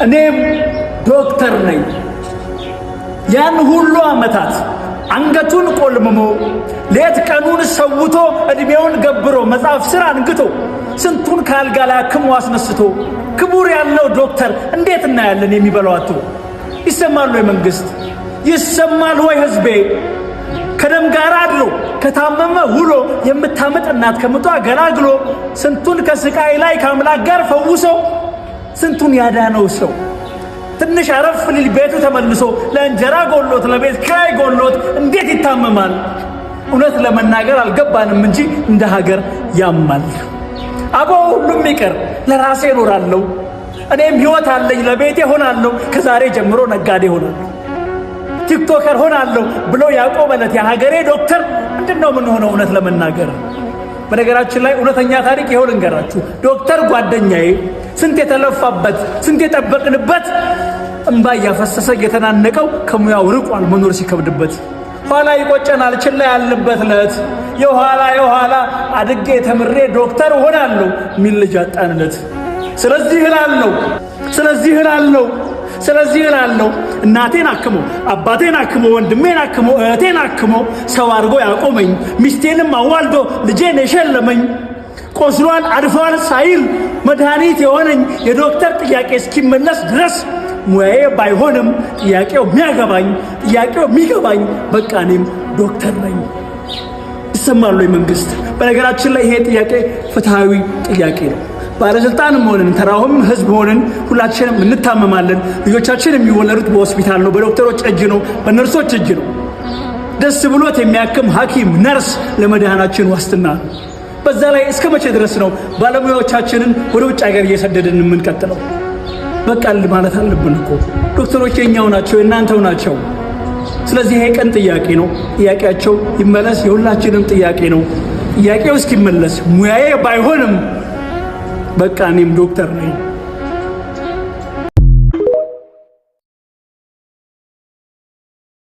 እኔም ዶክተር ነኝ። ያን ሁሉ ዓመታት አንገቱን ቆልምሞ፣ ሌት ቀኑን ሰውቶ፣ ዕድሜውን ገብሮ፣ መጽሐፍ ስር አንግቶ፣ ስንቱን ከአልጋ ላይ አክሞ አስነስቶ ክቡር ያለው ዶክተር እንዴት እናያለን የሚበላው አጥቶ? ይሰማል ወይ መንግስት? ይሰማል ወይ ህዝቤ? ከደም ጋር አድሮ፣ ከታመመ ውሎ፣ የምታምጥ እናት ከምጧ ገላግሎ፣ ስንቱን ከስቃይ ላይ ከአምላክ ጋር ፈውሶ ስንቱን ያዳነው ሰው ትንሽ አረፍ ሊል ቤቱ ተመልሶ ለእንጀራ ጎሎት፣ ለቤት ክራይ ጎሎት እንዴት ይታመማል? እውነት ለመናገር አልገባንም እንጂ እንደ ሀገር ያማል። አቦ ሁሉም ይቅር፣ ለራሴ እኖራለሁ፣ እኔም ህይወት አለኝ፣ ለቤቴ ሆናለሁ፣ ከዛሬ ጀምሮ ነጋዴ ሆናለሁ፣ TikToker ሆናለሁ ብሎ ያቆመለት የሀገሬ ዶክተር ምንድን ነው የምንሆነው? እውነት ለመናገር በነገራችን ላይ እውነተኛ ታሪክ ይኸው ልንገራችሁ። ዶክተር ጓደኛዬ ስንት የተለፋበት፣ ስንት የጠበቅንበት፣ እምባ እያፈሰሰ እየተናነቀው ከሙያው ርቋል መኖር ሲከብድበት። ኋላ ይቆጨናል ችላ ያልንበት ለት። የኋላ የኋላ አድጌ ተምሬ ዶክተር እሆናለሁ የሚል ልጅ አጣንለት። ስለዚህ እላለሁ፣ ስለዚህ እላለሁ፣ ስለዚህ እላለሁ፣ እናቴን አክሞ፣ አባቴን አክሞ፣ ወንድሜን አክሞ፣ እህቴን አክሞ ሰው አድርጎ ያቆመኝ፣ ሚስቴንም አዋልዶ ልጄን የሸለመኝ፣ ቆስሏል አድፏል ሳይል መድኃኒት የሆነኝ የዶክተር ጥያቄ እስኪመለስ ድረስ ሙያዬ ባይሆንም ጥያቄው የሚያገባኝ፣ ጥያቄው የሚገባኝ፣ በቃ እኔም ዶክተር ነኝ። ይሰማል ወይ መንግስት? በነገራችን ላይ ይሄ ጥያቄ ፍትሐዊ ጥያቄ ነው። ባለስልጣንም ሆንን ተራውም ህዝብ ሆንን ሁላችንም እንታመማለን። ልጆቻችን የሚወለዱት በሆስፒታል ነው፣ በዶክተሮች እጅ ነው፣ በነርሶች እጅ ነው። ደስ ብሎት የሚያክም ሐኪም፣ ነርስ ለመድኃናችን ዋስትና ነው። በዛ ላይ እስከ መቼ ድረስ ነው ባለሙያዎቻችንን ወደ ውጭ ሀገር እየሰደድን የምንቀጥለው? በቃ ማለት አለብን እኮ። ዶክተሮች የኛው ናቸው፣ የእናንተው ናቸው። ስለዚህ ይሄ ቀን ጥያቄ ነው። ጥያቄያቸው ይመለስ፣ የሁላችንም ጥያቄ ነው። ጥያቄው እስኪመለስ ሙያዬ ባይሆንም በቃ እኔም ዶክተር ነኝ።